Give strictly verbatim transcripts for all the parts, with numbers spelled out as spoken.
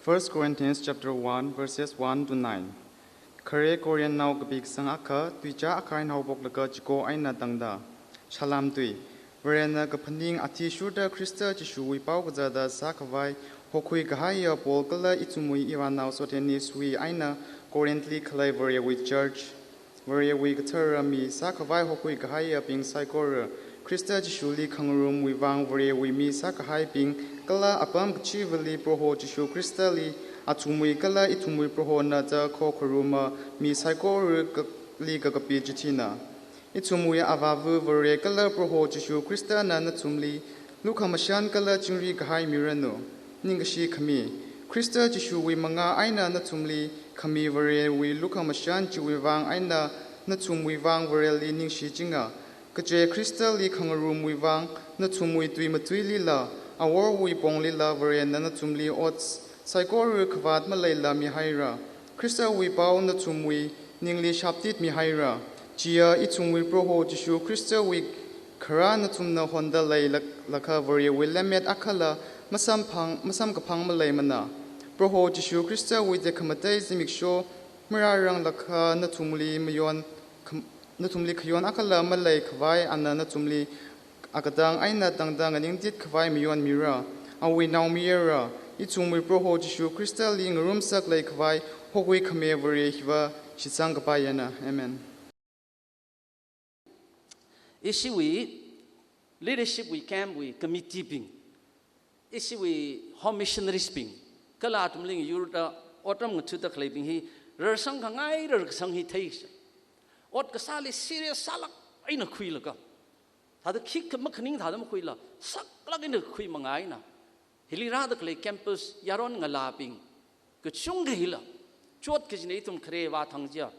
First Corinthians chapter one, verses one to nine. Khare Corinth nao kapi kasang akha, tuicha akha eina haophoklaga chiko eina tangda. Salam tui. Varena kaphaning athishurda Khrista Jishuwui pao kazata sākhavai hokhui kahaiya Paul kala ithumwui iranao Sosthenes wui eina Corinth li khalei Varewui church, Varewui kathara mi sākhavai hokhui kahaiyabing saikora, Khrista Jishuli khangarumwui vang Varewui mi sākahaibing, kala apam kachivali Proho Jishu Khristali athumwui kala ithumwui Prohona da khokharuma mi saikora ka-, li kakapi chithina. Ithumwui Avāva Vare kala Proho Jishu Khristana nathumli lukhamashan kala chingri kahai miranu. Ningkashi khami. Khrista Jishuwui manga eina nathumli khami Varewui lukhamashan chiwui vang eina nathumwui vang Vareli ningshi chinga. Kaje Khristali khangarumwui vang nathumwui tui matuilila, aworwui ponglila Varena nathumli ot saikora khavāt maleila mihaira. Khristawui pao nathumwui ningli shaptit mihaira. Chiya ithumwui Proho Jishu Khristawui kharā nathumna honda leilak-, lakha Varewui lemmet akhala masamphang, masamkaphang maleimana. Proho Jishu Khristawui tekhamatei zimiksho marāranglakha nathumli mayon kham-, nathumli khayon akhala maleikhavai ana nathumli akatang eina tangda nganingtit khavai mayon mira. Awui naomayara, ithumwui Proho Jishu Khristali ngarumsak leikhavai hokhui khami Vare hiva shitsang kapaiyana. Amen. Ishiwui leadership wui camp wui committee bing, ishiwui home missionaries bing, kala athumli yurda otram ngathuda khaleibing hi rarsang khangai rarkasang hi theisa. Ot kasāli serious sālak eina khuilaga, thāda khikha makhaning thāda makhuila, saklak eina khui manga eina hili rāda khalei campus yaron ngalābing kachungkha hila, chot kajina ithum khare vāthang chiya,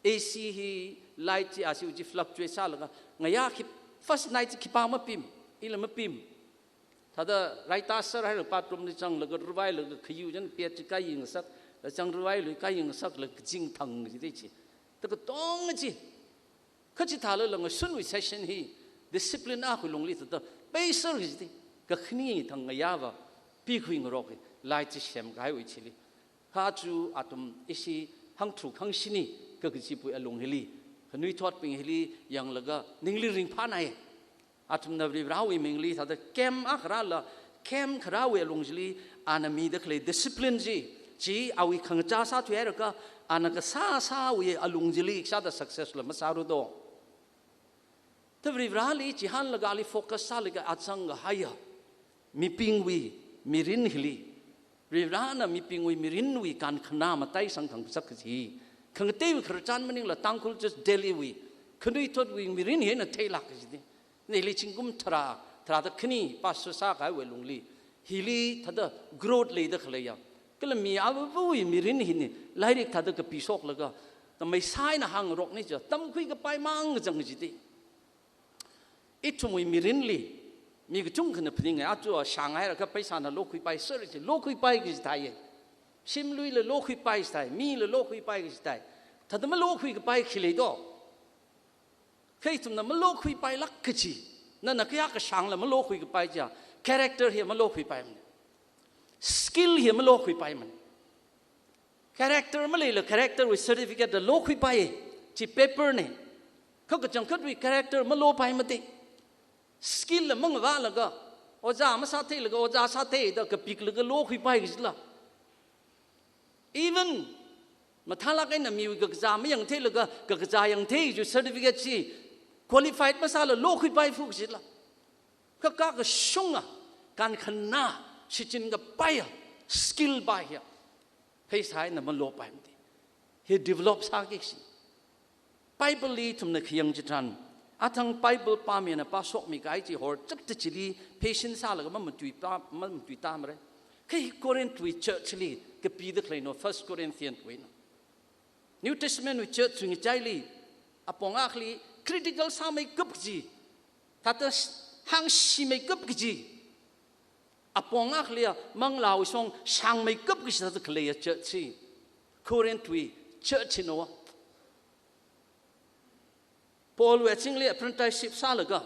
A C hi, light chi, A C chi fluctuate sālaga, ngayā khi first night chi khipā mapim, ila mapim. Thāda raita sar haira bathroom li zanglaga ruvailaga khayu jan pet chi kayingasak, la zang ruvailui kayingasaklaga kazing thang chi de chi. Ta katong chi. Kha chithālala ngashunwui session hi discipline akhawui lungli thāda peiser kajiti, kakhani thang ngayāva pikhuingarok hi, light chi semkahaiwui chili. Kha chu athum ishi hangthruk hangshini kakachipuiwui alung hili, khanuithotbing hili yanglaga ningli ringphānai. Athumna Varivarāwui mingli thāda camp akha rāla, camp kharāwui alung chili ana mida khalei discipline chi, chi awui khangachā sāthuihairaka, ana kasā sāwui alung chili sāda success la masāru do. Ta Varivarāli chihānlaga ali focus sālaga achang kahaiya mibingwui mirin hili, Varivarāna mibingwui mirinwui kankhanā mataisang khangasak kaji, khangateiwui khararchan maningla Tangkhul Church Delhi wui khanuithotwui mirin hi eina theilak kajiti. Neili zingkum tharā, tharāda khani pastor sākahaiwui lungli, hili thāda growth leida khaleiya, kala mi avāvawui mirin hina lairik thāda kapishoklaga, tamei sāina hāngarokni cha, tamkhui kapai mang zang kajiti. Ithumwui mirinli, mi kachungkhana phaninga, atua shānghairaka pheisāna lokhuipai sir chi, lokhuipai kaji thāiya. Shimluila lokhuipai thāi, mila lokhuipai kaji thāi. Thāda malokhui kapai khi lei do. Kha ithumna malokhuipailak kaji, nana kayā kashāngla malokhui kapai chiya, character hi malokhuipaimana. Skill hi malokhuipaimana. Character maleila character wui certificate da lokhuipai, chi paper na. Kha kachangkhatwui character malopaimati. Skill la mangavālaga, ojā masātheilaga, ojā sātheida kapiklaga lokhuipai kajila. Even mathālak eina miwui kakazā mayangtheilaga, kakazā yangthei chi certificate chi qualified masāla lokhuipai fu kajila. Kha kakashunga, kankhanā, shichin kapaiya, skill paiya, pheisā eina malopaimati. Hi develop sāki kaji. Bible li ithumna khayang chitharan, athang Bible pāmina pāshokmi kahai chi horchapta chili, patient sālaga mamatuipā, mamatuitāmara. Kha hi Corinth wui church li kapida khalei no, First Corinthian wui no. New Testament wui church wui ngachaili, apong akhali critical sāmeikap kaji, thāda hāngshimeikap kaji, apong akhaliya manglāwui shong shāngmeikap kaji thāda khaleiya church chi, Corinth wui church chi no. Paul wui azingli apprenticeship sālaga,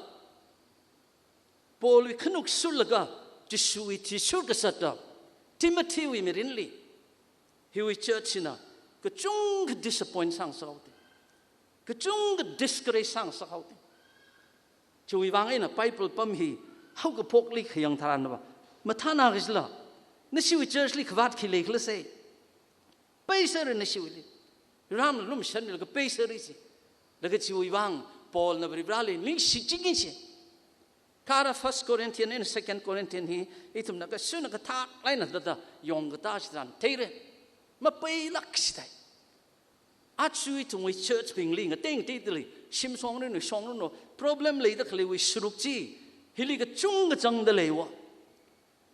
Paul wui khanuk shurlaga, Jishuwui athishur kasāta, Timothy wui mirinli, Hiwui church hina kachungkha disappoint sāngasakhaoda, kachungkha discourage sāngasakhaoda. Chiwui vang eina Bible pam hi haokaphokli khayang tharanva, mathāna kajila, nashiwui church li khavāt khi leikhala sei. Peiserra nashiwuili. Ram lumashanmilaga peiserra chi. Laga chiwui vang Paulna Varivarali ningshi chingi chi. Kha ara First Corinthian and Second Corinthian hi ithumna kashuna kathak laina dada yong kata chitharan theira. Mapeilāk chithai. Aja ithumwui church bingli ngatei ngateidali, shim shongrin shongrin no, problem leida khaleiwui sāruk chi, hili kachungkha zangda leiya.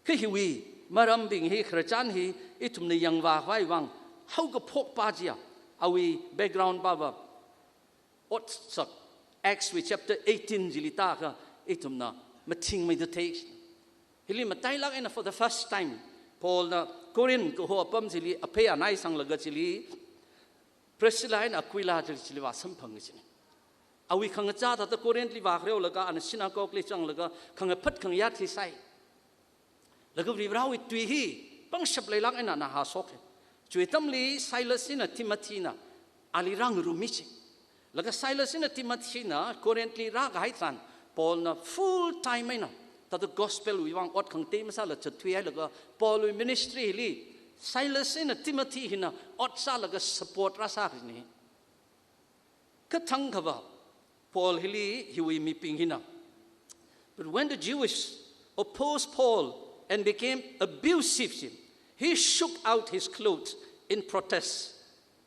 Kha hiwui marambing hi khararchan hi ithumna yangvākhavai vang, haokaphok pa chiya, awui background pava, Otsak, Acts wui chapter eighteen chili tākha ithumna mathingmeida thei. Hili matailāk eina for the first time, Paulna Corinth kaho apam chili aphei anai sanglaga chili, Priscilla eina Aquila chili, chili vāsamphanga china. Awui khangachā thāda Corinth li vākhareolaga, ana synagogue li zanglaga, khangaphat khangayāt hi sāi. Laga Varivarawui tui hi pangshap leilāk eina ana hāshok hai. Chiwui atamli Silas eina Timothy na ali rāngarummi chi. Laga Silas eina Timothy na Corinth li rākahai tharan, Paulna full time eina thāda gospel wui vang ot khangatei masāla zatthuihailaga, Paulwui ministry li Silas eina Timothy hina ot sālaga support rāsā kajina. Kathang kava, Paul hili hiwui mibing hina. But when the Jews opposed Paul and became abusive, he shook out his clothes in protest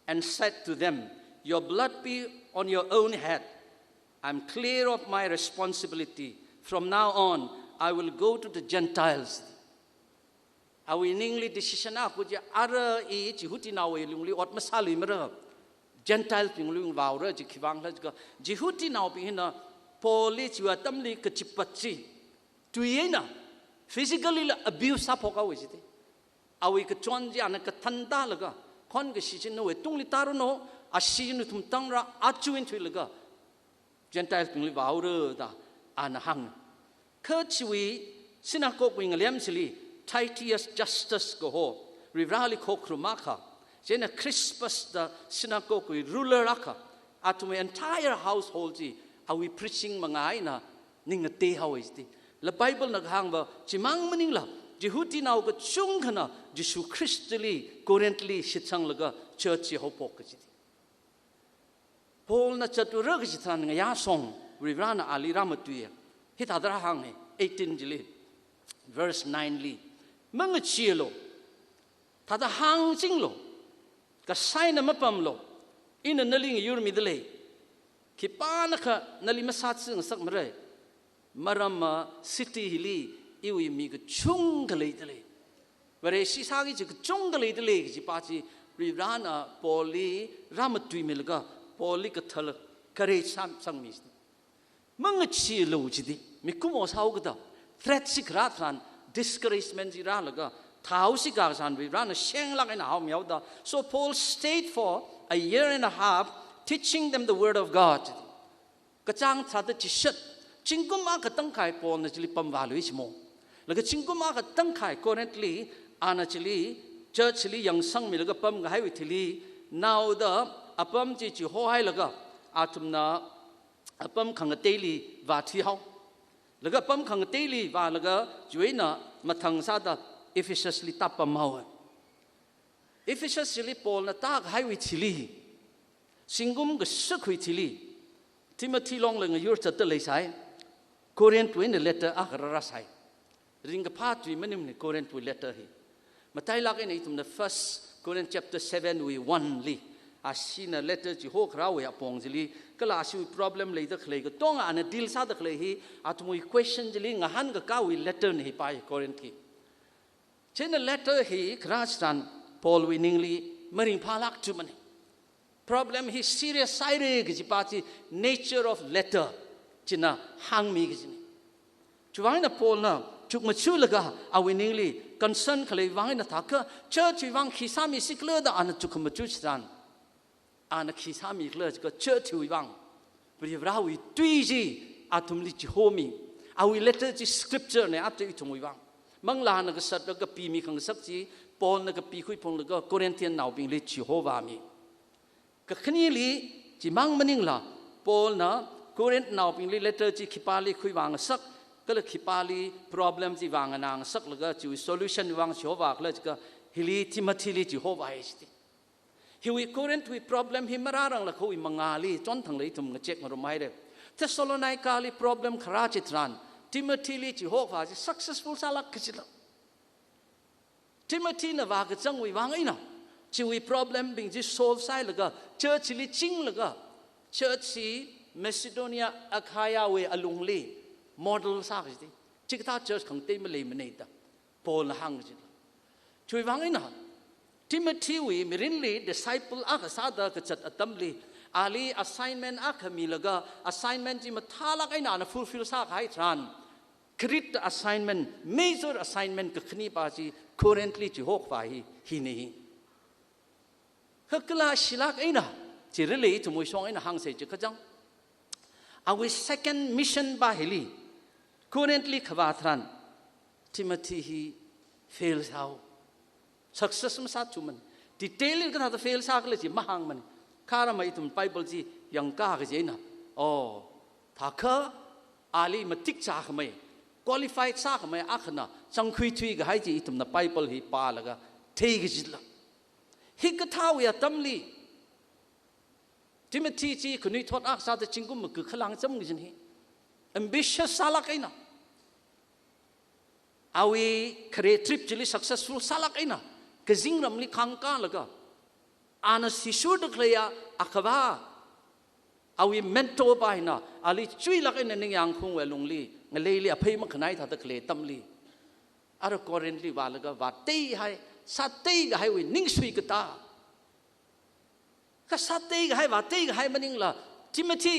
and said to them, "Your blood be on your own head. I'm clear of my responsibility. From now on, I will go to the Gentiles." Awui ningli decision akha chi, ara i Jihudinaowui lungli ot masāluimara, Gentile bing lung vāura chi. Khiwuivang khala jiakha, Jihudinaobing hina Paul li chiwui atamli kachipat chi, tui eina physically la abuse sāphok haowa jida. Awui kachon chi ana kathān tālaga, khon kashi chi nawui tungli tāranu, ashi nathum tangra, aja eina thuilaga Gentile bingli vāura da ana hānga. Kha chiwui synagogue wui ngalem chili Titius Justus kaho, Varivarali khokharum akha, chieina Crispus da synagogue wui ruler akha, athumwui entire household chi awui preaching manga eina ning ngatei haowa jida. La Bible na kahāngva, chimang maningla, Jihudinao kachungkhana Jishu Khristali Corinth li shitsanglaga church chi haophok kajida. Paul na zatura kaji tharan ngayā shong, Varivarana ali rāmatuiya. Hithāda rāhānga, eighteen chili, verse nine li, "Mangacheealu, thāda hāngchinglu, kasā eina mapamlu, ina nali ngayurmida lei, khipānakha nali masātsi ngasakmara. Maramva city hili iwui mi kachungkha leida lei. Vareshi sāki kaji kachungkha leida lei," kaji pa chi Varivarana Paul li rāmatuimilaga, Paul li kathāla courage sāsangmi. Mangacheealu jida, mikumo sāhaokida, threat chi kharā tharan, discouragement chi rālaga, thao chi kasān Varivarana shenglāk eina haomihaoda. So Paul stayed for a year and a half, teaching them the word of God. Kachāng tharāda chishat, zingkum akha tangkhai Paulna chili pamvālui chimo. Laga zingkum akha tangkhai Corinth li, ana chili, church li yangsangmilaga pamkahaiwui thili, naoda apam chi chihokahailaga, athumna apam khangateili vāthuihao. Laga apam khangateili vālaga chiwui eina mathang sāda Ephesus li tāpamhaowa. Ephesus chili Paulna tākahaiwui thili, zingkum kashakhui thili, Timothy longla ngayur zatda leisai, Corinthwui eina letter akha rārāsai. Ringkaphā tui maningmana Corinthwui letter hi. Matailāk eina ithumna First Corinth chapter seven wui one li, ashina letter chihokharāwui apong chili, kala ashiwui problem leida khalei katonga ana deal sāda khalei hi, athumwui question chili ngahānkakāwui letter na hi pa hi Corinth hi. Chieina letter hi kharā tharan Paulwui ningli maringphālāk tumana. Problem hi serious sāhaira kaji pa chi nature of letter china hāngmi kajina. Chiwuivang eina Paulna chukmajalaga awui ningli concern khaleiwui vang eina thākha, church wui vang khi sāmisi khala da ana chukmajala tharan, ana khi sāmi khala jiakha church wui vang, Varivarawui tui chi athumli chihomi. Awui letter chi scripture na, apta ithumwui vang. Manglāna kasatlaga kapimi khangasak chi, Paulna kapikhui phunglaga Corinthian naobingli chihovāmi. Kakhaneli, chimang maningla, Paulna Corinth naobingli letter chi khipāli khuivāngasak, kala khipāli problem chi vānganāngasaklaga chiwui solution vang chihovākhala jiakha, hili Timothyli chihovāi chiti. Hiwui Corinthwui problem hi marāranglakha wui mangāli chonthangla ithum ngachek ngarumhaira. Thessalonicali problem kharā chitharan, Timothyli chihovā chi successful sālāk kajila. Timothyna vākazangwui vang eina, chiwui problembing chi solve sāhailaga, churchli chinglaga, church chi Macedonia Achaia wui alungli model sākaji. Chikathā church khangatei maleimana da Paulna hāngkaji. Chiwui vang eina, Timothywui mirinli disciple akha sāda kazat atamli, ali assignment akha milaga, assignment chi mathālāk eina ana fulfill sākahai tharan, Crete assignment, major assignment kakhane pa chi Corinthli chihokhavā hi, hina hi. Kha kala shilāk eina, chirili ithumwui shong eina hāngsa jiakha chang, awui second mission pa hili, Corinthli khavā tharan, Timothy hi fail sāhao. Success masāthuman. Detail kathāda fail sākhala chi mahāngmana. Kha ramai ithum Bible chi yangkā kaji eina, oh, thākha ali matik chākhamei, qualified sākhamei akhana zangkhuithui kahai chi ithumna Bible hi pālaga theikajila. Hikathāwui atamli, Timothy chi khanuithot akha sāda zingkum maga khalāng cham kajina hi. Ambitious sālāk eina, awui career trip chili successful sālāk eina, kazingramli khangkālaga, ana sishurda khaleiya akhava, awui mentor pa hina ali chuilāk eina ningyāng khaungwui alungli, ngaleili aphei makhanai thāda khalei atamli, ara Corinthli vālaga vāteihai, sāteikahaiwui ningsui katā. Kha sāteikahai, vāteikahai maningla, Timothy,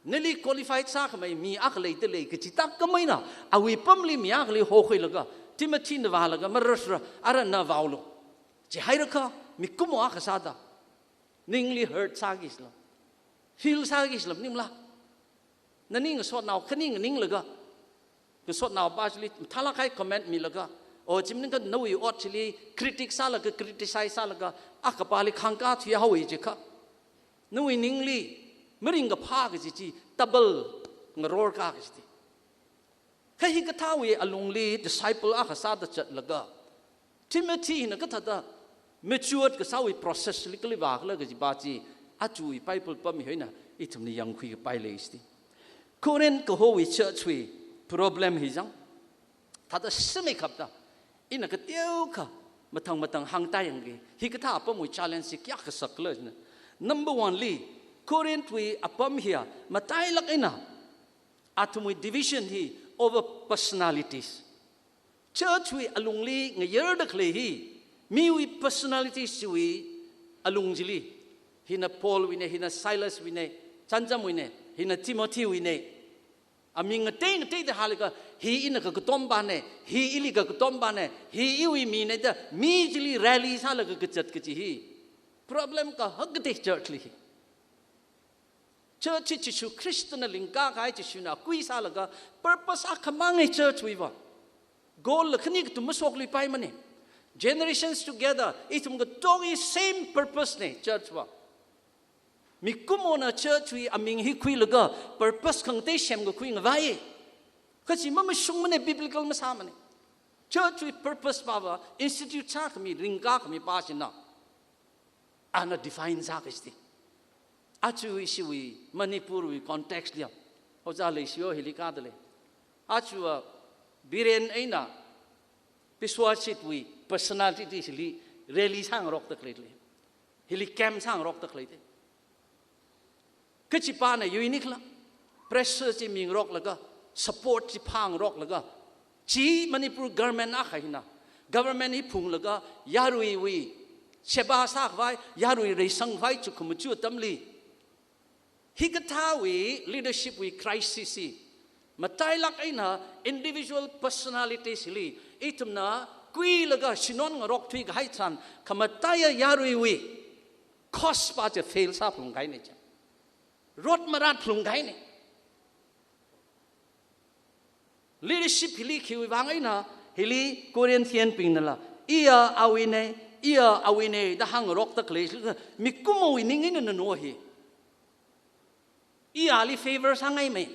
nali qualified sākhamei mi akha leidalei kaji tākam eina, awui pamli mi akhali hokhuilaga, Timothyna vālaga marasra, ara na vāulu. Chihairakha, mikumo akha sāda, ningli hurt sāki sila, feel sāki sila maningla. Nani ngasotnao khani nganinglaga, ngasotnao pa chili mathālāk kahai comment milaga, o chi maningakha nawui ot chili critic sālaga, criticize sālaga, akha pali khangkā thuihaowa jiakha, nawui ningli maringkaphā kaji chi double ngarorka kaji ti. Kha hikathāwui alungli disciple akha sāda zatlaga, Timothy hina kathāda matured kasāwui process li kali vākhala kaji pa chi, ajawui Bible pam hi eina ithumna yangkhui kapai lei chiti. Corinth kahowui church wui problem hi chang, thāda simeikhapta, ina kateokha mathang mathang hāngtāyangki, hikathā apamwui challenge chi kayākha sakkhala china. Number one li, Corinthwui apam hiya matailāk eina, athumwui division hi over personalities. Church wui alungli ngayarda khalei hi, miwui personalities chiwui alung chili, hina Paul wuina, hina Silas wuina, Chamcham wuina, hina Timothy wuina, aming ngatei ngateida hālaga, hi ina kakatom pana, hi ili kakatom pana, hi iwui mina da, mi chili rally sālaga kazat kaji hi problem kahak katei church li hi. Church chi Jishu Khristana lingkakahai, Jishuna kui sālaga, purpose akhamanga church wuiva. Goal la khani kathum mashokluipaimana. Generations together, ithum katonga same purpose na church va. Mikumona church wui aming hi khuilaga, purpose khangatei semkakhui ngavai. Kha chi mamashungmana, biblical masāmana. Church wui purpose pava, institute sākhami, ringkakhami pa china, ana define sākaji ti. Aja ishiwui Manipur wui context liya, ojā Leishiwo hili kāda lei. Ajava Biren eina Biswajit wui personality ti hili rally sāngarokda khalei lei. Hili camp sāngarokda khalei te. Kachipana yuinikhala, pressure chi mingaroklaga, support chi phāngaroklaga, chi Manipur government akha hina, government hi phunglaga, yaruiwui seba sākhavai, yarui reisangkhavai chukhamachu atamli, hikathāwui leadership wui crisis hi matailāk eina individual personalities li ithumna kuilaga shinon ngarok thuikahai tharan, khamataiya yaruiwui cause pa chi fail sāphalungkahaina chi. Rot maratphalungkahaina. Leadership hili khiwui vang eina Hili Corinthian bingnala, iya awuina, iya awuina da hāngrokta khalei, mikumowui ning eina nano hi. Iyali favor sāngaimei.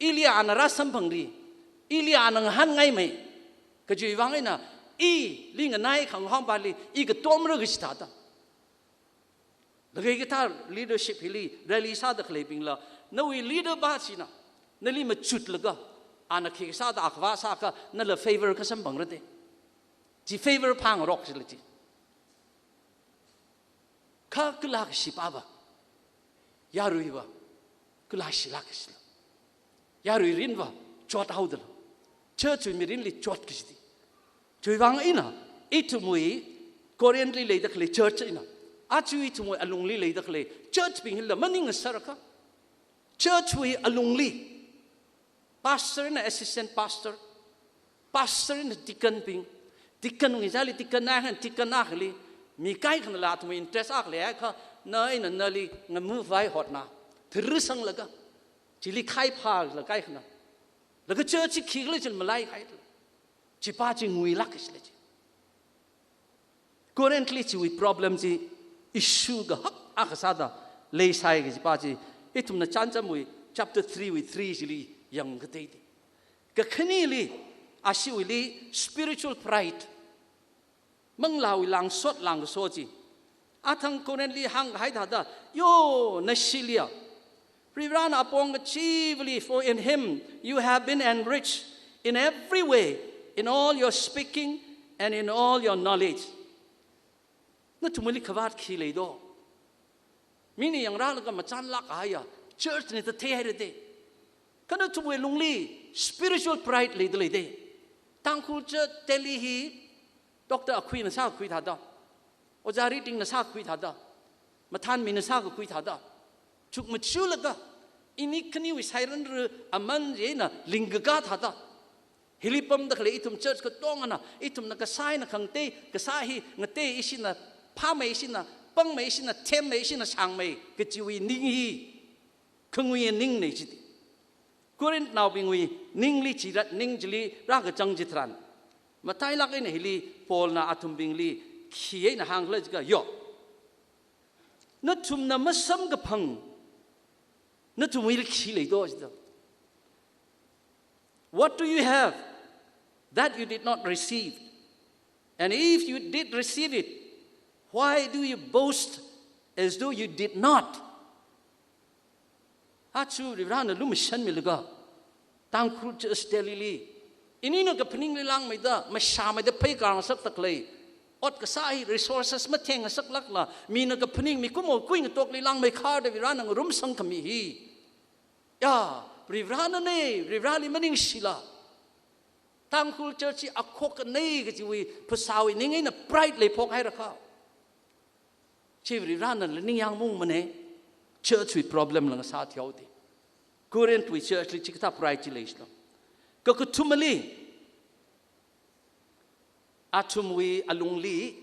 Ili ana rāsamphangri. Ili ana ngahānngaimei. Kajiwui vang eina, ili nganai khangahong pali, i katomra kaji thāda. Laga hikathā leadership hili rally sāda khaleibingla, nawui leader pa china nali machutlaga, ana khi sāda akhava sākha, nala favor kasamphangra de. Chi favor phāngarok sila chi. Kha kala kashi pa va, yarui va, kala shila kashila. Yarui rin va, chot haodala. Church wui mirinli chot kashidi. Chiwui vang eina, ithumwui Corinth li leida khalei church eina, aja ithumwui alungli leida khalei church bing hila maning sarakha. Church wui alungli, pastor eina assistant pastor, pastor eina deacon bing, deacon wui zali deacon na han deacon na khali, mi kaikhanala athumwui interest akha leiakha, na eina nali ngamuvai hotna, thirisanglaga, chili khaiphāla kaikhana. Laga church chi khikhala chili malaikhai. Chi pa chi nguilak kashila chi. Corinth li chiwui problem chi issue kahak akha sāda leisai kaji pa chi, ithumna Chānjamwui chapter three wui three chili yangkatei di. Kakhaneli, ashiwuili spiritual pride, manglāwui langsot langkaso chi. Athang Corinth li hānghai thāda, yo, nashiliya, Varivarana apong kachivali, for in him you have been enriched in every way, in all your speaking and in all your knowledge. Nathumli khavāt khi leido? Mina yangrālaga machānlak kahaiya church na da theihaira de. Kha nathumwui lungli spiritual pride leida lei de. Tangkhul church Delhi hi Doctor Akhuina sākakhui thāda, Ojā Ritingna sākakhui thāda, Mathānmina sākakhui thāda, chukmajalaga, ini khaniwui sairanra aman chieina lingkaka thāda, hili pamda khalei ithum church katongana, ithumna kasā eina khangatei, kasā hi ngatei ishina, phāmei ishina, pangmei ishina, themmei ishina, shāngmei kajiwui ning hi, khangui ningna chidi. Corinthnaobingwui ningli chirat ning chili rākachang chitharan, matailak eina hili Paulna athumbingli khi eina hāngkhala jiakha, yo, nathumna masamkaphang, nathumwuili khi leido jida. What do you have that you did not receive? And if you did receive it, why do you boast as though you did not? Aja Varivarana lumashanmilaga, Tangkhul church Delhi li, inina kaphaningli langmeida, mashāmeida phei kar ngasakta khalei, ot kasā hi resources matheng ngasaklakla, mina kaphaning mikumo kuingatokli langmeikhada Varivarana ngarumsang khami hi, ya, Varivarana ne, Varivarali maningshila, Tangkhul church hi akhokana kajiwui phasāwui ning eina pride leiphok hairakha, chi Varivarana la ningyāng mungmana, church wui problem la ngasā thihaoda. Corinth wui church li chikathā pride chi leishilo. Kakathumali, athumwui alungli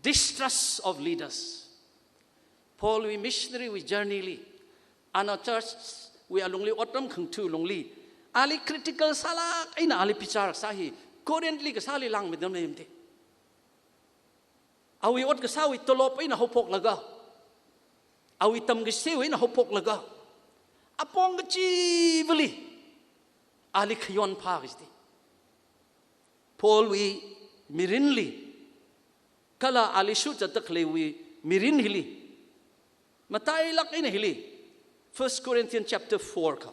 distrust of leaders. Paul wui missionary wui journey li, ana church wui alungli otram khangthu lungli, ali critical sālak eina ali bichar sā hi, Corinth li kasāli langmeida maimde. Awui ot kasāwui tolop eina haophoklaga, awui tamkashiwui eina haophoklaga, apong kachivali ali khayon phā kajidi. Paul wui mirinli, kala ali shuchat khaleiwui mirin hili, matailak eina hili, First Corinthians chapter four kha,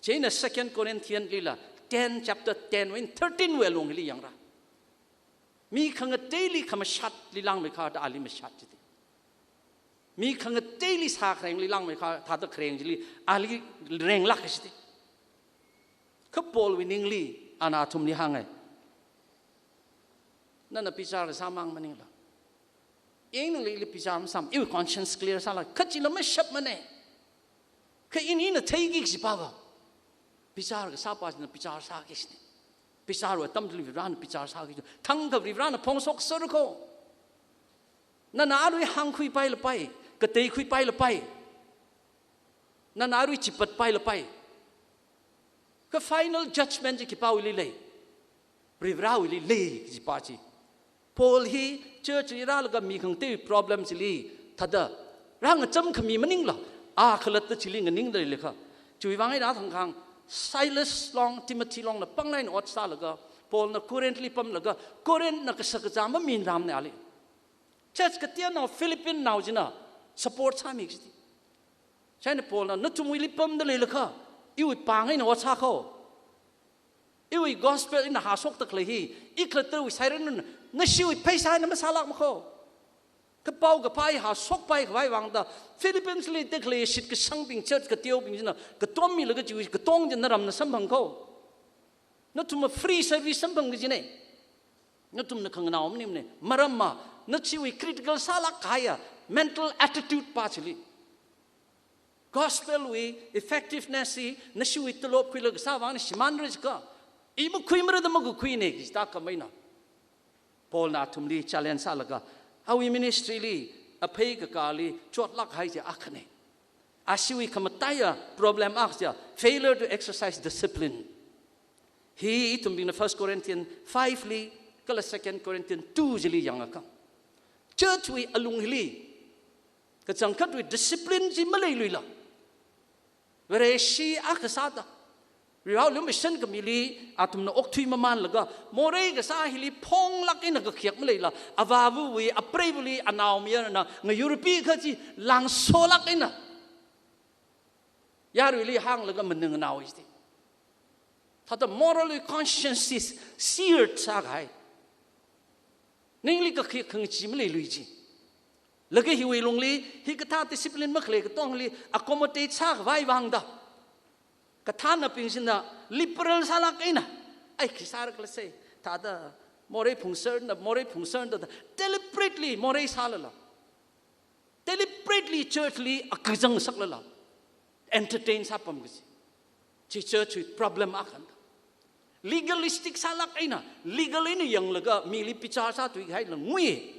chieina Second Corinthians lila ten, chapter ten wui thirteen wui alung hili yangra. Mi khangateili khamashatli langmeikharda ali mashat jidi. Mi khangateili sākharengli langmeikha thāda khareng chili ali renglak kajidi. Kha Paul wui ningli ana athumli hānga. Nana bichar kasā mang maningla, ina nali ili bichar masāma, iwui conscience clear sāla, kha chila mashapmana. Kha ina ina theiki kaji pa va, bichar kasā pa china bichar sāki kajina. Bicharwui atamli Varivarana bichar sāki kaji. Thangkha Varivarana phongshok sāra kho. Nana arui hāngkhuipai lapai, kateikhuipai lapai, nana arui chipatpai lapai, kha final judgment chi khipāwuili lei? Varivarāwuili lei kajipa chi. Paul hi church li rālaga mi khangatei problem chili thāda rāngacham khami maningla, a khalatta chili nganingda leilakha. Chiwui vang eina thangkhang Silas long, Timothy longna pānglaina ot sālaga, Paulna Corinth li pamlaga, Corinth na kashak kazā maminrāmana ali. Church kateonao Philippian nao china support sāmi kaji. Chieina Paulna, nathumwuili pamda leilakha, iwui pāng eina ot sā kho. Iwui gospel ina hāshokda khalei hi, i khalattawui sairan na, nashiwui pheisā eina masālākma kho. Kapao kaphā hi hāshokpai khavai vangda, Philippians li tekhalei shitkasangbing church kateobing china katom milaga chiwui katong china ramna samphang kho. Nathumva free service samphang kajina. Nathumna khanganao maningmana. Maramva, nachiwui critical sālāk kahaiya mental attitude pa chili. Gospel wui effectiveness hi nashiwui talop khuilaga sāvang ni shimānra jiakha, i makhuimara da makakhuina kaji tākam eina Paulna athumli challenge sālaga, awui ministry li, aphei kakāli chotlāk kahai chi akhana. Ashiwui khamataiya problem akha chiya, failure to exercise discipline. Hi ithumbingna First Corinthians five li, kala Second Corinthians two chili yangakha, church wui alung hili kachangkhatwui discipline chi maleiluila, Vareshi akha sāda, Varewui mission kamili athumna okthui mamānlaga, morei kasā hili phonglāk eina kakhayak maleila, avāvawui, apreivali, anaomayarana ngayurpi kaji langsolāk eina yaruili hānglaga maningnaowa jiti. Thāda moral conscience is seared sākahai. Ningli kakhayak khangachee maleilui ji. Laga hiwui lungli, hikathā discipline makhalei katongli accommodate sākhavai vangda, kathānabing china liberal sālāk eina, ai, khi sāra khala sei, thāda morei phungsārna, morei phungsārna da, deliberately morei sālala, deliberately church li akazang saklala, entertain sāpam kaji. Chi church wui problem akhana. Legalistic sālāk eina, legal eina yanglaga mili bichar sāthui kahaila ngui.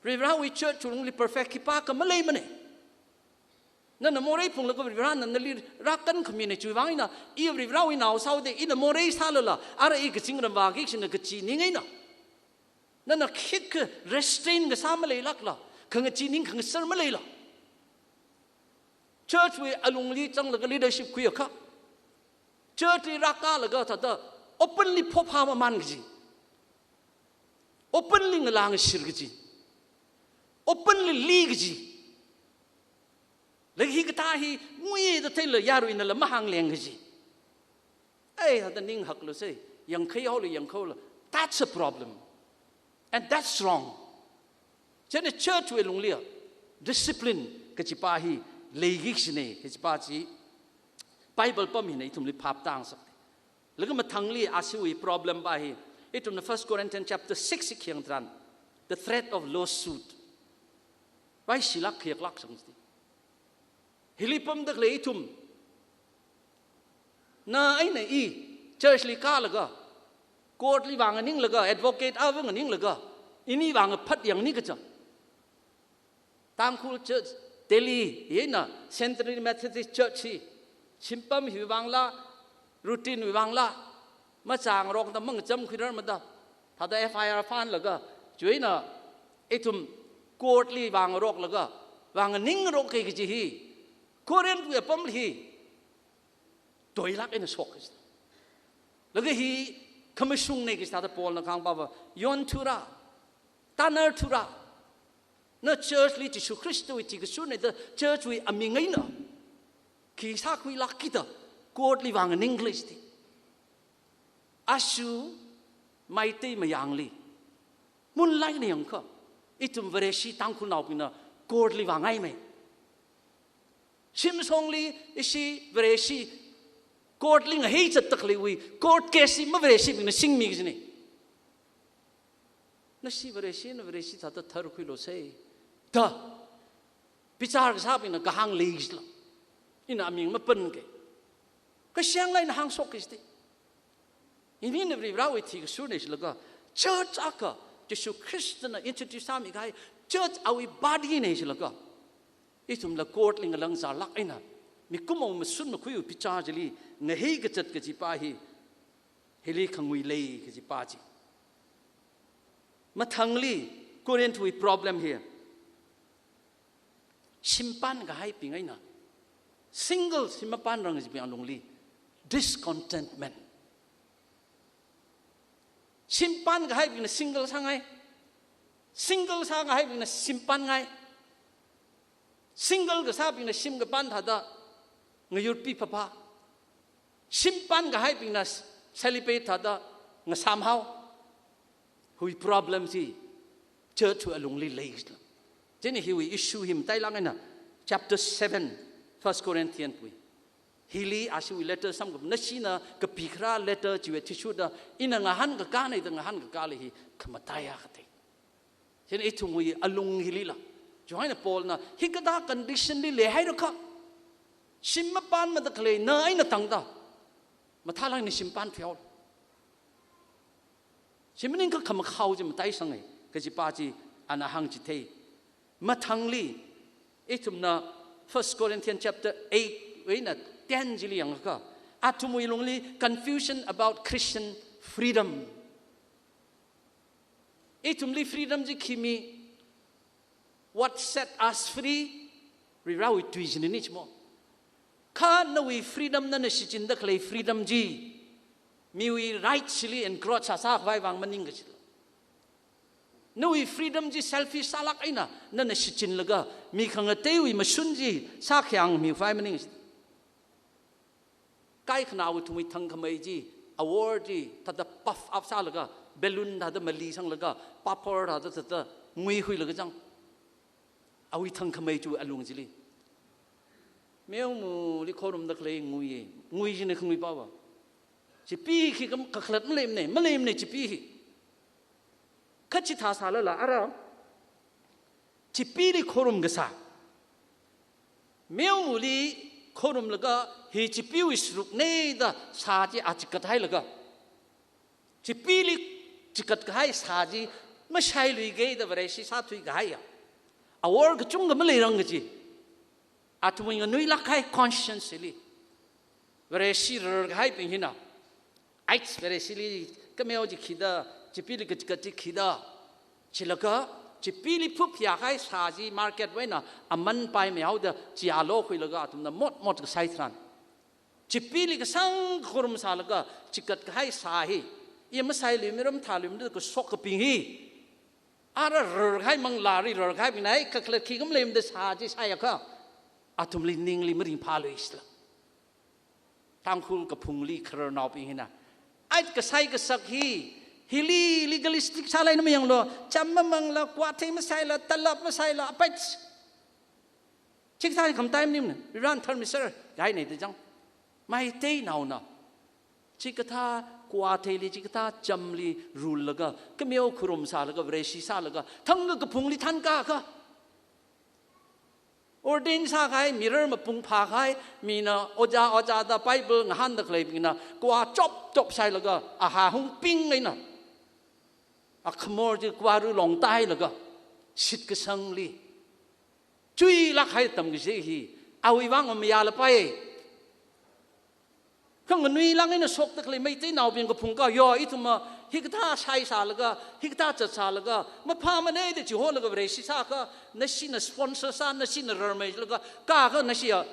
Varivarāwui church wui lungli perfect khipākha maleimana. Nana morei phunglaga Varivarāna nali rākankhamina, chiwui vang eina, i Varivarāwui nao sāhaoda, ina morei sālala, ara i kazingram vāki kajina kaji ning eina. Nana khikha restrain kasā maleilākla, khangachee ning khangasar maleila. Church wui alungli zanglaga leadership khuiakha, church li rākalaga thāda openly phopha mamān kaji, openly ngalā ngashir kaji, openly li kaji. Laga hikathā hi nguida theila yaruinala mahāngleng kaji. Ei, thāda ning haklu sei, yangkhai haolu, yangkhai haolu. That's a problem. And that's wrong. Chieina church wui lungli discipline kajipa hi leiki kajina kajipa chi Bible pam hina ithumli phap tāngasak. Laga mathangli ashiwui problem pa hi, ithumna First Corinthians chapter six hi khayang tharan, the threat of lawsuit. Vaishilāk khayaklāk sang ji. Hili pamda khalei ithum, na eina i church li kālaga, court li vānganinglaga, advocate ava nganinglaga, ini vāngaphat yangni kaja. Tangkhul Church, Delhi, hi eina Centenary Methodist Church hi, shimpam hiwui vangla, routine wui vangla, machāngarokda mangacham khuirar mada, thāda F I R fānlaga, chiwui eina ithum court li vāngaroklaga, vānganingngarok kai kaji hi, Corinth wui apamli hi, toilāk eina shok kaji. Laga hi khamashungna kaji thāda Paulna kahāngpava, yonthura, tanarthura. Na church li Jishu Khristawui thikashurna da church wui aming eina khi sākhuilākki da court li vānganingkhala jiti. Ashu Meitei mayangli, munlai eina yangakha, ithum Vareshi Tangkhulnaobingna court li vāngaimei. Shimshongli ishi Vareshi court li ngahei zatda khaleiwui, court case hi mavareshibingna singmi kajina. Nashi Vareshi, na Vareshi thāda tharkhuilu sei da bichar kasābingna kahāng lei kajila, ina aming mapankai. Kashang eina hāngshok kaji ti. Inina Varivarāwui thikashurna jilaga, church akha, Jishu Khristana introduce sāmikahai church awui body na jilaga, ithumla court li ngalangzarlāk eina, mikumo mashun makhuiwui bichar chili ngahei kazat kajipa hi, Hili khangui lei kajipa chi. Mathangli, Corinthwui problem hi shim pānkahaibing eina, single shim mapānrang kajibing alungli discontentment. Shim pānkahaibingna single sāngai. Single sākahaibingna shim pānngai. Single kasābingna shim kapān thāda ngayurpi phapha. Shim pānkahaibingna celibate thāda ngasāmhao. Hiwui problem chi church wui alungli lei. Chieina hiwui issue hi matailāk eina chapter seven, First Corinthians wui. Hili ashiwui letter samkaphang, nashina kapikharā letter chiwui athishurda ina ngahānkakāna da ngahānkakāli hi khamataiya kathei. Chieina ithumwui alung hilila, chieina Paulna hikathā condition li leihairakha, shim mapānmada khalei na eina tangda mathālāk eina shim pānthuihaolu. Chi maningakha khamakhao chi mataisanga kajipa chi ana hāngchithei. Mathangli, ithumna First Corinthians chapter eight wui eina ten chili yangakha, athumwui lungli confusion about Christian freedom. Ithumli freedom chi khi mi, what set us free? Varivarāwui tui china ni chimo. Kha nawui freedom, nana shichinda khalei freedom chi miwui right chili encroach sāsākhavai vang maningkachila. Nawui freedom chi selfish sālāk eina nana shichinlaga mi khangateiwui mashun chi sākhayang mikhavai maningkachila. Kaikhanaowui thangkhamei chi, awor chi thāda puff up sālaga, balloon thāda mali sanglaga, papor thāda thāda nguihuilaga chang. Awui thangkhamei chi alung chili. Meomali khorumda khalei ngui, ngui china khanguipa va. Chipi khi kam kakhalat maleimana, maleimana chipi hi. Kha chithā sālala ara, chipili khorum kasā, meomali khorumlaga hi chipiwui sārukna da sā chi a chikathailaga, chipili chikatkahai sā chi mashailuikei da Vareshi sāthuikahaiya awor kachungkha maleirang kaji. Athumwui nganuilāk kahai conscience li Vareshi rarkahaibing hina, ait, Vareshili kameo chi khida, chipili kachikat chi khida, chilaga chipili phupyākahai sā chi market wui eina aman paimeihaoda chi alo khuilaga athumna motmot kasai tharan, chipili kasāng khorum sālaga chikatkahai sā hi, i masailuimara, mathāluimara da kasokkabing hi, ara rarkahai manglāli rarkahaibingna, ai, kakhalat khi kam leimada sā chi sāakha, athumli ningli maringphāluisila. Tangkhul kaphungli khararnaobing hina, ait, kasai kasak hi, hili legalistic sālāk eina mayanglu, cham mamangla, kwathei masaila, talap masaila, apait. Chikathā khamatai maningmana, Varivarāna tharmisera kahaina da chang. Meiteinaona chikathā kwatheili, chikathā chamli rullaga, kameo khorum sālaga, Vareshi sālaga, thangkha kaphungli thankāakha, ordain sākahai, mirar mapung phākahai, mina ojā ojā da Bible ngahānda khaleibingna kwa chop chop sailaga, aha hungping eina akhamor chi kwaru longtailaga, shitkasangli chuilāk kahai atam kaji hi awui vang mayālapai. Kha nganuilāk eina shokda khalei Meiteinaobing kaphung akha, yo, ithumva hikathā shai sālaga, hikathā zat sālaga, maphāmana da chiholaga Vareshi sāakha, nashina sponsor sā, nashina rarmeilaga, kaakha nashiya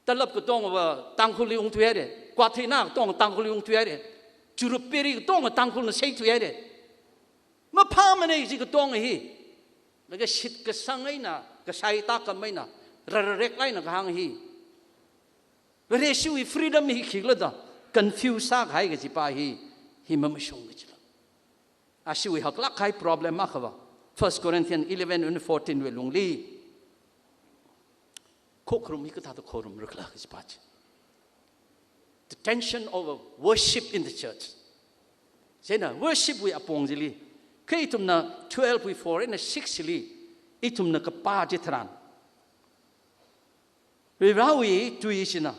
talap katongva Tangkhulli ungthuihaira, kwatheina katong Tangkhulli ungthuihaira, churupiri katong Tangkhulna seithuihaira. Maphāmana chi katong hi. Laga shitkasang eina, kashai tākam eina, rarrek eina kahāng hi, Vareshiwui freedom hi khikhala da confuse sākahai kajipa hi, hi mamashung kajila. Ashiwui haklāk kahai problem akhava, First Corinthians eleven and fourteen wui lungli, khokharum hi kathāda khorumrakhala kajipa chi. The tension over worship in the church. Chieina worship wui apong chili, kha ithumna twelve wui four eina six chili ithumna kapā chitharan, Varivarāwui tui china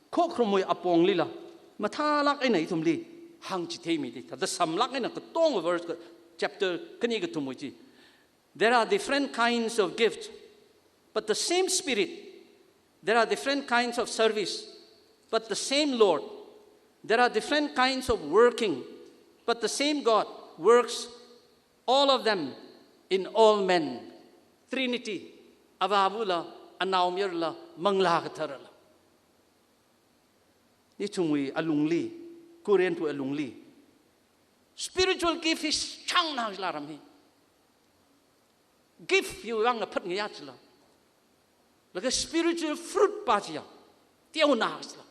khokharumwui aponglila mathālāk eina ithumli hāngchitheimi da, thāda samlāk eina katonga verse ka, chapter khani kathumwui chi. There are different kinds of gifts, but the same Spirit. There are different kinds of service, but the same Lord. There are different kinds of working, but the same God works all of them in all men. Trinity, Avāvula, Anaomayarala, Manglā Katharala. Ithumwui alungli, Corinthwui alungli, spiritual gift hi shangna jila ram hi. Gift hiwui vang na phat ngayā jila. Laga spiritual fruit pa chiya teona jila.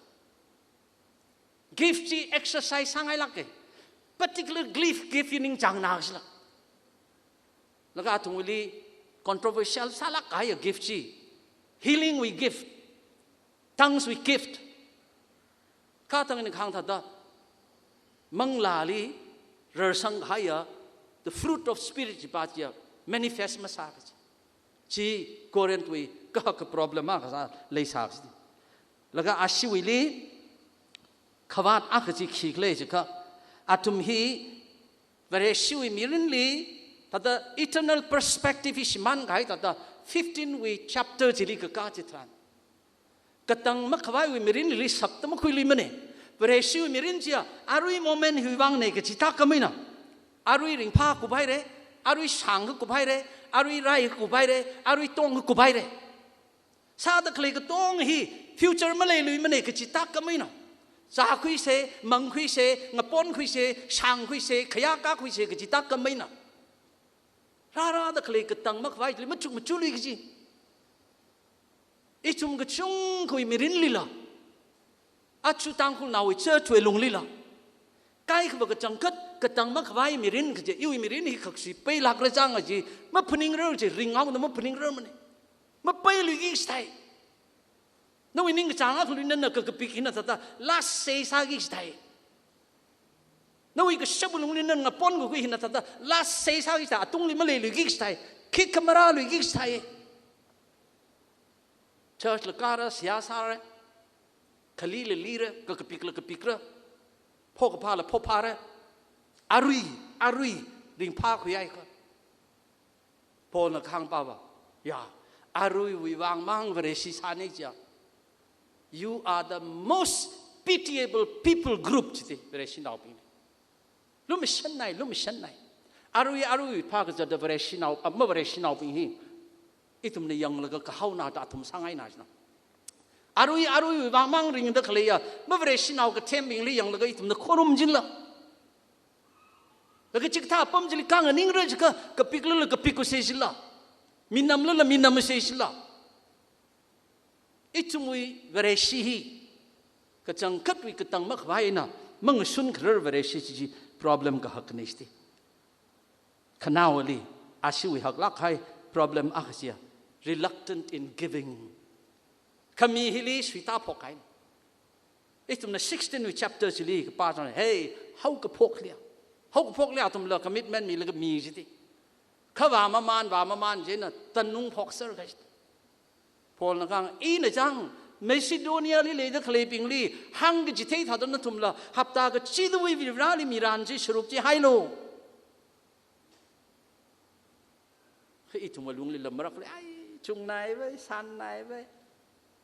Gift chi exercise sāngailāka. Particular gift, gift hi ningchāngna jila. Laga athumwuili controversial sālāk kahaiya gift chi, healing wui gift, tongues wui gift. Kha tang ina kahāng thāda, manglāli rarsang kahaiya, the fruit of spirit chi pa chiya manifest masā kachi. Chi Corinthwui kahaka problem akha sā leisā kachi. Laga ashiwuili khavāt akha chi khikhala jiakha, athum hi Vareshiwui mirinli, thāda eternal perspective hi shimān kahai thāda fifteen wui chapter chili kakā chitharan, katang makhavaiwui mirinli sakta makhuiluimana. Vareshiwui mirin chiya arui moment hiwui vangna kachi tākam eina, arui ringphā kuphaira, arui shāng kakup haira, arui rai kakup haira, arui tong kakup haira. Sāda khalei katong hi future maleiluimana kachi tākam eina, zākhuisa, mangkhuisa, ngaponkhuisa, shāngkhuisa, khayākakhuisa kachi tākam eina, rārada khalei katang makhavai chili machuk machului kachi. Ithum kachungkhawui mirinlila, aja Tangkhulnaowui churchwui lunglila, kaikhava kachangkhat katang makhavai mirin kaje, iwui mirin hi khaksui peilākra chang kaji maphaningrar kaji, ringhaoda maphaningrar mana. Mapeiluiki chithai. Nawui ningkachāng akha lui nana kakapik hina thāda last say sāki chithai. Nawui kashap lungli nana ngaponkakhui hina thāda last say sāki chithai, atungli maleiluiki chithai, khikha marāluiki chithai. Church la kāra, seihā sāra, khalila lira, kakapik la kapikra, phokaphā la phophāra, arui, arui ringphākhui haikha. Paulna kahāng pava, ya, aruiwui vang mang Vareshi sāna chiya, you are the most pitiable people group chiti, Vareshinaobing. Lumashannai, lumashannai. Arui, arui phākazata Vareshinao, ah, mavareshinaobing hi ithumna yanglaga kahaona da athum sāngaina jina. Arui, aruiwui vang mang ringda khaleiya mavareshinao kathembingli yanglaga ithumna khorum jila. Laga chikathā apam chili khanganingra jiakha, kapiklala kapik kusai jila, minamlala minam kusai jila. Ithumwui Vareshi hi kachangkhatwui katang makhavai eina mangashun kharar Vareshi chi, chi problem kahakna chiti. Khanaowali, ashiwui haklāk kahai problem akha chiya, reluctant in giving. Khami hili suitāphok kahai. Ithumna sixteen wui chapter chili kapā chang, hey, haokaphokli, haokaphokli athumla commitment milaga mi chiti. Kha vāmamān, vāmamān chieina tanungphokser kahai. Paulna kahāng, ina chang, Macedoniali leida khaleibingli hāngkachithei thāda nathumla hapta kachidawui Varivarali miran chi sharuk chihailu. Kha ithumwui lunglila marakli, ai, chungnaivai, sānnaivai.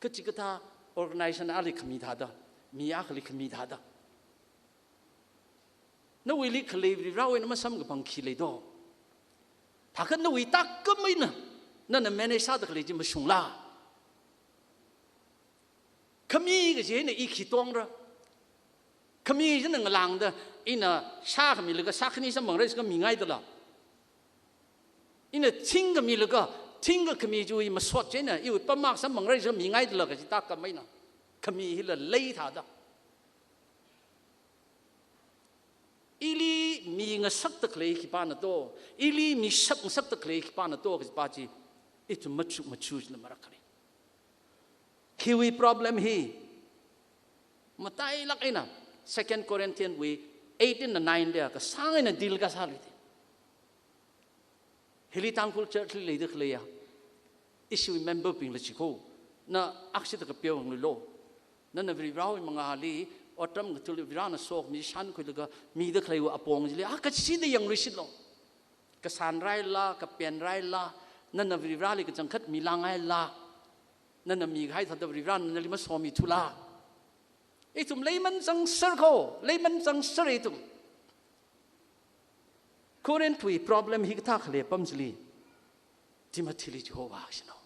Kachikathā organization akhali khami thāda, mi akhali khami thāda. Nawuili khalei Varivarawui eina masamkaphang khi leido? Thākha nawui tākam eina nana manage sāda khalei chi mashungla? Khami kaji eina i khi tongra? Khami china ngalāngda, ina shā khamilaga shākhani samphangra jiakha mingaidala? Ina thing khamilaga, thing kakhami chiwui masot chieina iwui pamāk samphangra jiakha mingaidala kaji tākam eina, khami hila lei thāda. Ili mi ngasakta khalei khipāna to, ili mi shap ngasakta khalei khipāna to kaji pa chi, ithum machuk machuk chila marak khalei. Khiwui problem hi matailāk eina Second Corinthians wui eighteen na nine liya kasāng eina deal kasāli ti. Hili Tangkhul church li leida khaleiya, ishiwui member bingla chiko, na akshita kapeo hāngluilo. Nana Varivarawui mangāli otram ngathali Varivarana sokhami shankhuilaga mida khaleiwui apong chili, ah, kachida yangluishitlo. Kasānraila, kapenraila, nana Varivarali kachangkhat milāngaila, nana mikahai thāda Varivarana nali masomithula? Ithum leiman zangser ko, leiman zangser ithum. Corinth wui problem hikathā khalei apam chili, Timothy li chihowa shino.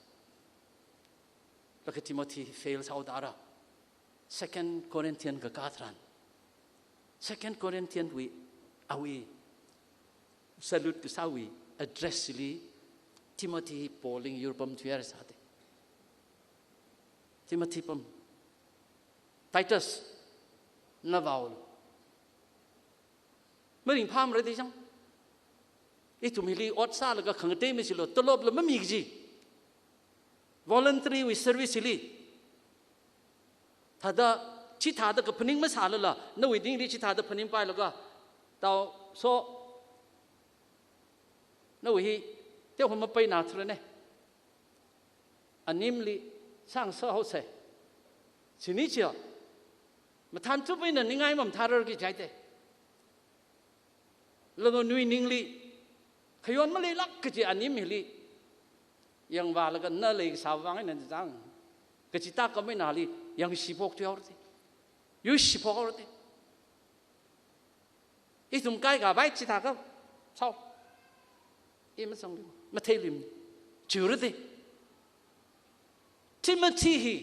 Laga Timothy fail sāhaoda ara. Second Corinthian kakā tharan, Second Corinthian wui, awui salute kasāwui address chili, Timothy hi Paul li ngayur pamthuihaira sāda. Timothy pam, Titus, na vāolu. Maringphāmara da chang. Ithum hili ot sālaga khangatei machilo, tolopla mami kaji. Voluntary wui service hili. Thāda, chithāda kaphaning masālala, nawui ningli chithāda phaningpailaga, tao so, nawui hi, teo hon mapaina thura ne. Animli sāngasak haosa. Chini chiya, mathānchup eina ningai mamathārar kaji haida. Laga nawui ningli, khayon maleilāk kaji anim hili, yangvālaga na leikasā vang eina chang, kachita kamei nali, yangshi phokthui haora da. Yuishi phok haora da. Ithum kaikhavai chithākha, sao. I mazangli, matheili, chiura da. Timothy hi,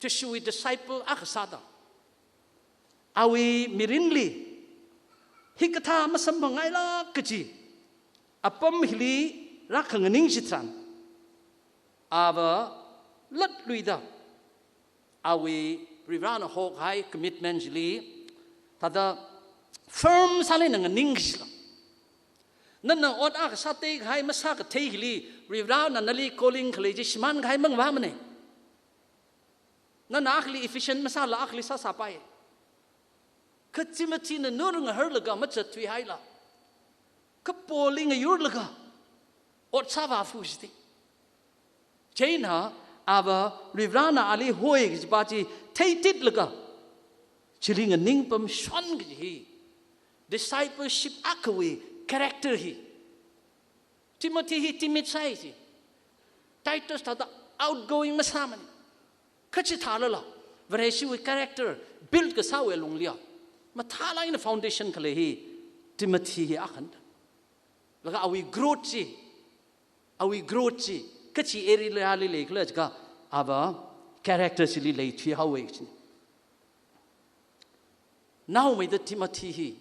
Jishuwui disciple akha sāda, awui mirinli, hikathā masamphangngailāk kaji apam hili rākhanganing chitharan, ava latluida, awui Varivarana hokahai commitment chili, thāda firm sālāk eina nganing kajila. Nana ot akha sāteikahai masākathei hili, Varivarana nali calling khalei chi shimānkahai mangavāmana. Nana akhali efficient masāla akhali sāsāpai. Kha Timothy na nur ngaharlaga machatthuihaila, kha Paul li ngayurlaga ot sāvāphu jida. Chieina ava Varivarana ali hoi kajipa chi theititlaga, chili nganing pamshon kaji hi discipleship akhawui character hi. Timothy hi timid sāi chi. Titus thāda outgoing masāmana. Kha chithālala, Vareshiwui character build kasāwui lunglia, mathālāk eina foundation khalei hi Timothy hi akhana. Laga awui growth chi, awui growth chi, kachi area li leikhala jiakha, ava character chili leithui haowa kajina. Naomeida Timothy hi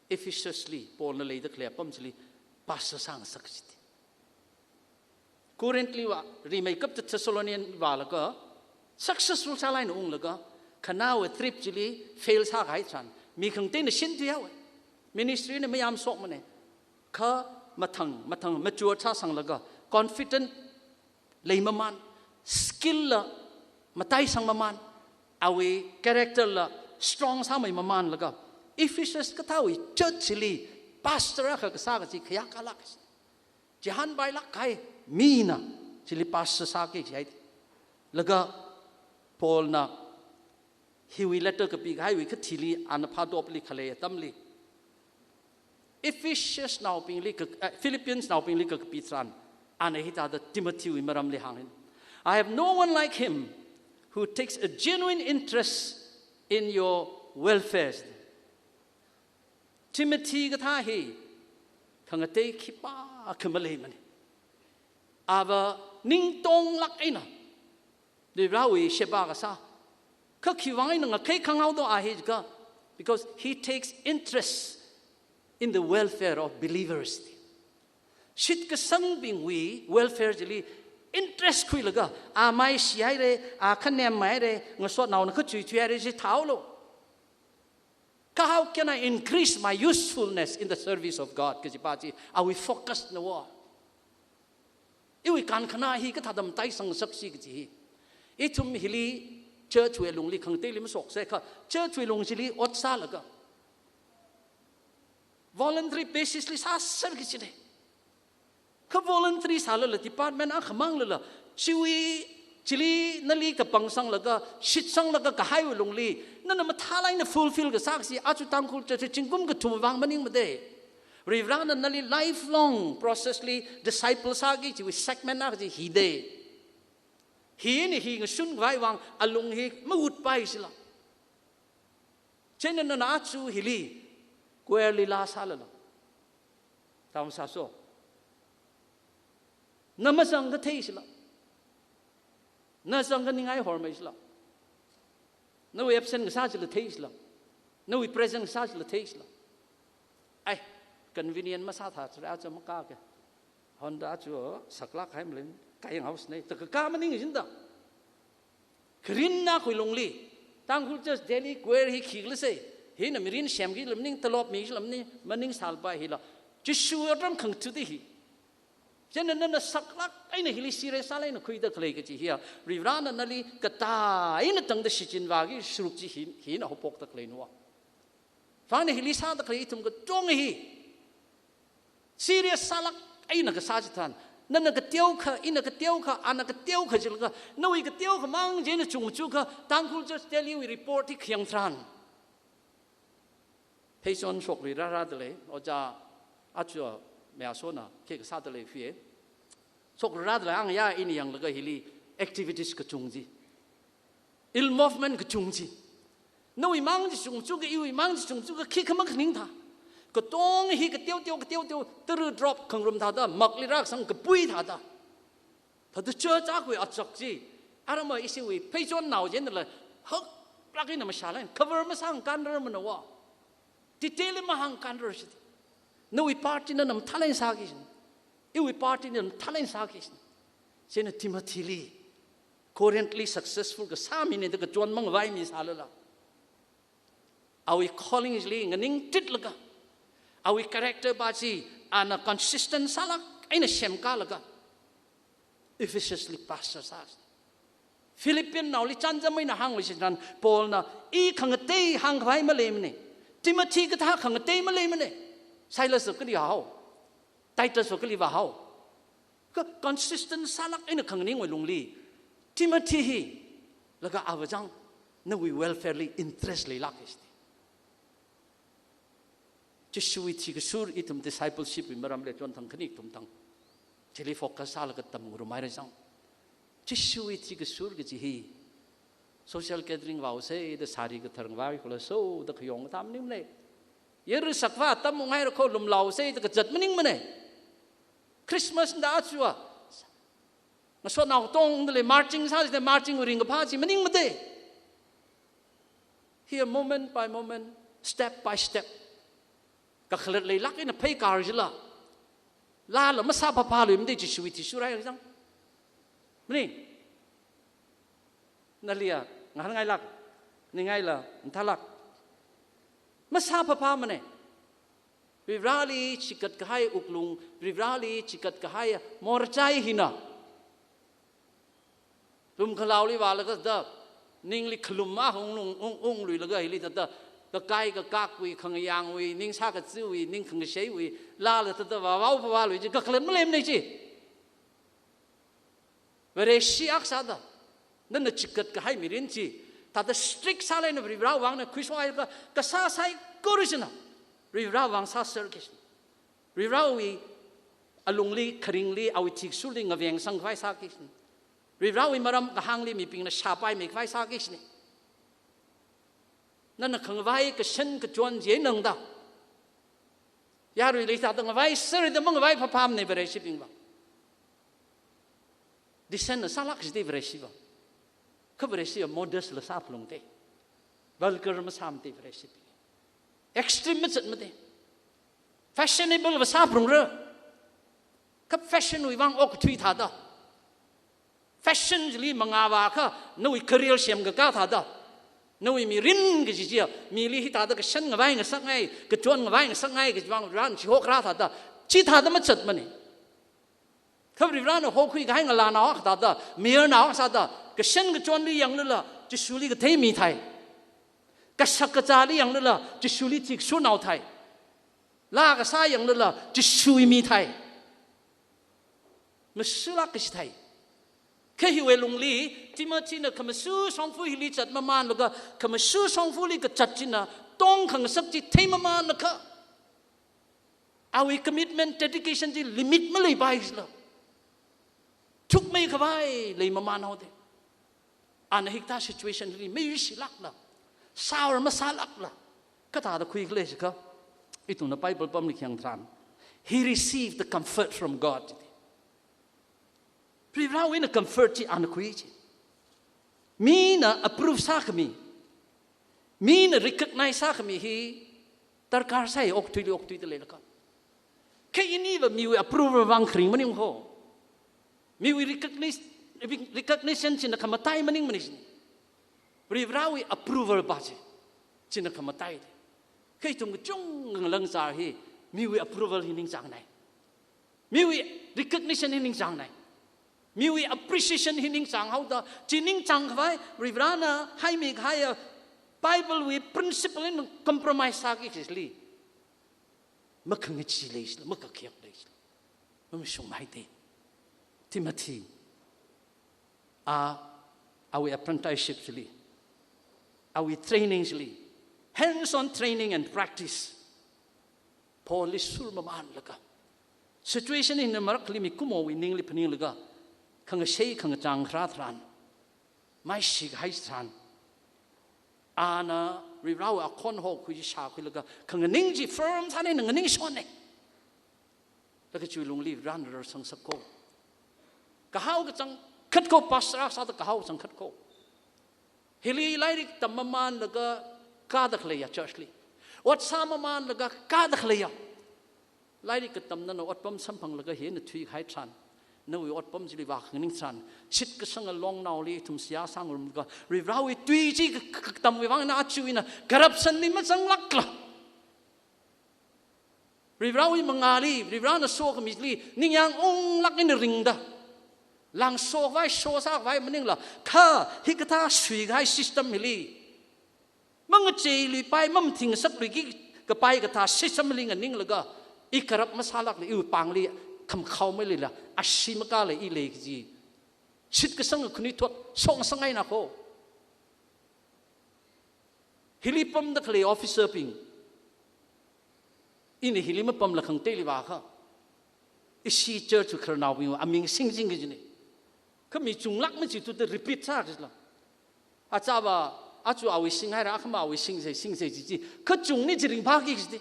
Ephesus li, Paul na leida khalei apam chili pastor sāngasak kajida. Corinth li vā, rimeikapta Thessalonian vālaga, successful sālāk eina unglaga, khanāwui trip chili fail sākahai tharan, mi khangateina shinthui haowa. Ministry na mayamshokmana. Kha mathang, mathang mature sāsanglaga, confident leimamān, skill la mataisangmamān, awui character la strong sāmeimamānlaga, Ephesus kathāwui church chili pastor akha kasā kaji khayākalāk. Chihānpailāk kahai mina chili pastor sāki kaji haida. Laga Paul na hiwui letter kapikahaiwui kathili ana phadopli khalei atamli, Ephesus naobingli ka, eh, Philippians naobingli kakapi tharan, ana hithāda Timothy wui maramli hānga. "I have no one like him who takes a genuine interest in your welfare." Timothy kathā hi khangatei khipākha maleimana. Ava ningtonglāk eina Varivarawui sheba kasā. Kha khiwui vang eina ngakhei khangaodo a hi jiakha, because he takes interest in the welfare of believers. Shitkasangbingwui welfare chili interest khuilaga, a maishi haira, a khanem haira, ngasotnaona khachuichui haira chi thāhaolu. Kha how can I increase my usefulness in the service of God? Kajipa chi, awui focus na wo. Iwui kankhanā hi kathāda mataisangsaksi kaji hi. Ithum hili church wui lungli khangateili mashoksai kha, church wui lung chili ot sālaga, voluntary basis li sāser kajina. Kha voluntary sālala department akhamang lala, chiwui, chili nali kapangsanglaga, shitsanglaga kahaiwui lungli, nana mathālāk eina fulfill kasā kaji, aja Tangkhul church zingkum kathum vang maningmada. Varivarana nali lifelong process li disciple sāki kajiwui segment akha chi hida. Hina hi ngashun khavai vang alung hi mawutpai sila. Chieina nana aja hili, choir li laa sālala, tao sāso. Na mazang kathei sila. Na zang kaningai hormei sila. Nawui absent kasā chila thei sila. Nawui present kasā chila thei sila. Ai, convenient masātha chira aja makā ke. Honda aja saklāk hai malen, kayang house nei. Takaka maning jinda. Kharinna khuilungli, Tangkhul Church Delhi Choir hi khikhala sei. Hina mirin semki lamning, talop mi lamning, maning salpa hila. Jishu otram khangthuti hi. Chieina nana saklāk eina hili serious sālāk eina khuida khalei kaji hiya, Varivarana nali katā eina tangda shichinvāki sharuk chi hi, hina haophokda khalei nuwa. Vangna hili sāda khalei ithum katonga hi serious sālāk eina kasā chitharan, nana kateokha, ina kateokha, ana kateokha jilaga, nawui kateokha mang chieina chungchukha, Tangkhul Church Delhi wui report hi khayang tharan, pheichon shokri rāra dalei, ojā aja mayasona khi kasā dalei fiye. Shokri rāra dalei, āngaya ina yanglaga hili activities kachung chi. Ill movement kachung chi. Nawui mang chi chungchukha, iwui mang chi chungchukha, khikha makhaning tha. Katong hi kateoteo, kateoteo, tara drop khangarum thāda, makli rākasang kapui thāda. Thāda church akhawui achak chi, arama ishiwui pheichon nao chieina la, haklāk eina mashālāk eina, cover masāngkānrar manawa. Detail li mahāngkānrar shiti. Nawui part chi nana mathālāk eina sāki shin. Iwui part chi nana mathālāk eina sāki shin. Chieina Timothy li, Corinth li successful kasā mina da kachon mangavai mi sālala, awui calling li nganingtitlaga, awui character pa chi ana consistent sālāk eina semkalaga, Ephesus li pastor sā. Philippian naoli chānjam eina hānglu chitharan, Paul na, i khangatei hāngkhavai maleimana. Timothy kathā khangatei maleimana. Silas va kali hao. Titus va kali vāhao. Kha consistent sālāk eina khanganingwui lungli, Timothy hi, laga ava chang, nawui welfare li interest leilāk eina shiti. Jishuwui thikashur ithum discipleship wui maramli chonthang khani ithum thang, chili focus sālaga tamngarumhaira chang. Jishuwui thikashur kaji hi, social gathering vāhaosei da sari kathar ngavai khala so da khayong kathā maningmana. Yar sakva tamngaira kho lumlaosei da kazat maningmana. Christmas da aja, ngasotnao tongda lei marching sā jida, marching ringkaphā chi maningmada. Here moment by moment, step by step. Kakhalat leilāk eina pheikar jila. Lala masāphaphalui mada Jishuwui thishur hai chang. Maning. Naliya, ngahānngailāk, ningaila, mathālāk. Masāphaphāmana. Varivarali chikat kahai wuklung, Varivarali chikat kahai morchai hina. Lumkhalaoli vālaga da, ningli khalum a hung lung, ung, ungluilaga hili thāda, kakai kakakwui, khangayāngwui, ning sākachiwui, ning khangasheiwui, lala thāda vāvao phavālui chi, kakhalat maleimana chi. Vareshi akha sāda, nana chikat kahai mirin chi, thāda strict sālāk eina Varivarawui vangna khuishonghailaga, kasā saikora china, Varivarawui vang sāserki shin. Varivarawui alungli, kharingli, awui thikashurli ngavengsangkhavai sāki shin. Varivarawui maram kahāngli mibingna shāpaimeikhavai sāki shin. Nana khangavai kashan kachon chi eina da, yaruili thāda ngavaiserda mangavai phaphāmana Vareshibing va. Decent na sālāk jida Vareshi va. Kha Vareshi va modest la sāphalungda. Vulgar masāmada Vareshibing. Extreme mazatmada. Fashionable va sāphalungra. Kha fashion wui vang okthui thāda, fashion chili mangā vākha, nawui career semkakā thāda, nawui mirin kaji chiya, mili hithāda kashan ngavai ngasakngai, kachon ngavai ngasakngai kaji vang ran chihokra thāda, chithāda mazatmana. Kha Varivarana hokhui kahai ngalānao akha thāda, mayarnao akha sāda, kashan kachonli yanglala, Jishuli kathei mithai. Kashak kazāli yanglala, Jishuli thikashurnao thai. Laa kasā yanglala, Jishuwui mithai. Mashulāk kaji thai. Kha hiwui lungli, Timothy na khamashung shongfa hili zat mamanlaga, khamashung shongfali kazat china, tongkhangasak chi thei mamanlaga, awui commitment, dedication chi limit maleipai sila. Chukmeikhavai lei mamanhaoda. Ana hikathā situation hili mayuishilākla, sour masālākla, Kathāda khuikhala jiakha, ithumna Bible pamli khayang tharan, he received the comfort from God. Varivarawui eina comfort chi ana khui chi. Mina approve sākhami, mina recognize sākhami hi darkar sai, okathuili okathuida leilakha. Kha iniva miwui approval vang kharing maning ho. Miwui recogniz-, recognition china khamatai maningmana chi. Varivarawui approval pa chi, china khamatai. Kha ithum kachungkha ngalāngzar hi miwui approval hi ningchāngnai. Miwui recognition hi ningchāngnai. Miwui appreciation hi ningchānghaoda, chi ningchāngkhavai, Varivarana haimi kahaiya Bible wui principle eina compromise sāki kajili makhangachee lei jila, makhakhayak lei jila. Mamashungmei te. Timothy, a, awui apprenticeship chili, awui training chili, hands-on training and practice, Paulli sur mamanlaga, situation hina marakhali mikumowui ningli phaninglaga, khangashei khangachāng kharā tharan, maishi kahai tharan, ana Varivarawui akhon hokhui shākhuilaga, khanganing chi firm sāna, nganingshonna. Laga chiwui lungli Varivarana rarsang sāko. Kahao kachangkhat ko, pastor sāda kahao kachangkhat ko. Hili lairik tammamanlaga kāda khaleiya church li, ot sāmamanlaga kāda khaleiya. Lairik katamnao otpam samphanglaga hi eina thuikahai tharan, nawui otpam chili vākhanganing tharan, shitkasanga longnaoli ithum seihā sāngarumlaga, Varivarawui tui chi ka, ka, katamwui vang eina aja eina corruption li mazanglākla, Varivarawui mangāli, Varivarana sokhami chili ningyāng unglāk eina ringda, lāngsokhavai, shosākhavai maningla, kha hikathā suikahai system hili, mangacheiluipai, mamathing ngasakluiki kapai kathā system hili nganinglaga, i corrupt masālākla, iwui pāngli khamakhao maleila, ashee makāla i lei kaji shitkasanga khanuithot shokngasakngaina ko. Hili pamda khalei officer bing, ina hili mapamla khangateili vākha, ishi church wui khararnaobingwui aming singching kajina. Kha mi chunglāk machithuda repeat sā kajila. Achāva, aja awui singhaira, akhama awui singsa, singsa chi chi. Kha chungna chi ringphāki kajida.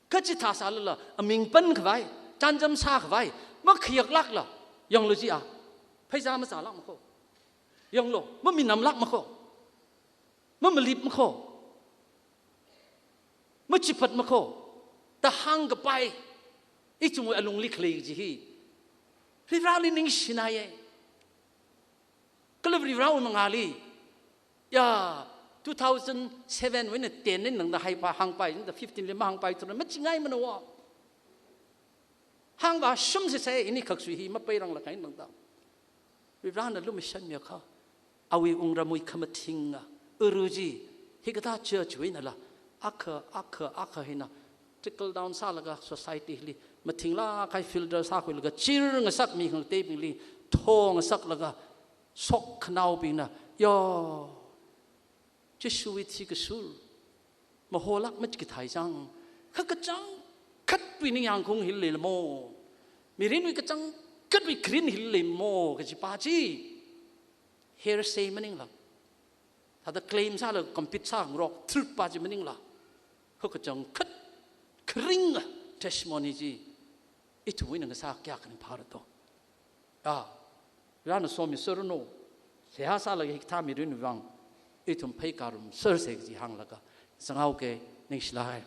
Kha chithā sālala, aming pankhavai, chānjam sākhavai makhayaklākla, yanglu chi a, pheiza mazālāk mako. Yanglu, maminamlāk mako. Mamalip mako. Machiphat mako. Da hāngkapai, ithumwui alungli khalei kaji hi Varivarali ningshinaiya. Kala Varivarawui mangāli, ya, two thousand seven wui eina ten eina tangda haipa hāngpai, eina fifteen li mahāngpai tharan machingaimana wa. Hāngvāshum sisai, ini khaksui hi mapairanglakha eina tangda, Varivarana lumashanmiakha, awui wungramwui khamathinga uru chi, hikathā church wui einala, akha, akha, akha hina trickle down sālaga society li mathinglāk kahai filter sākhuilaga, chirngasakmi khangateibingli thongasaklaga, shokkhanāobingna, yo, Jishuwui thikashur maholāk machikathā chang, kha kachangkhatwui ningyāngkhaung hili leilamo, mirinwui kachangkhatwui kharing hili leimo kajipa chi hearsay maningla, thāda claim sālaga compete sāngarok truth pa chi maningla, kha kachangkhat kharinga testimony chi ithumwui eina ngasā kayākha ringphāra to. Ya, Varivarana somiserranu, seihā sālaga hikathā mirinwui vang ithum pheikārumsersa kaji hānglaga zanghaoki, ningshilāk hai.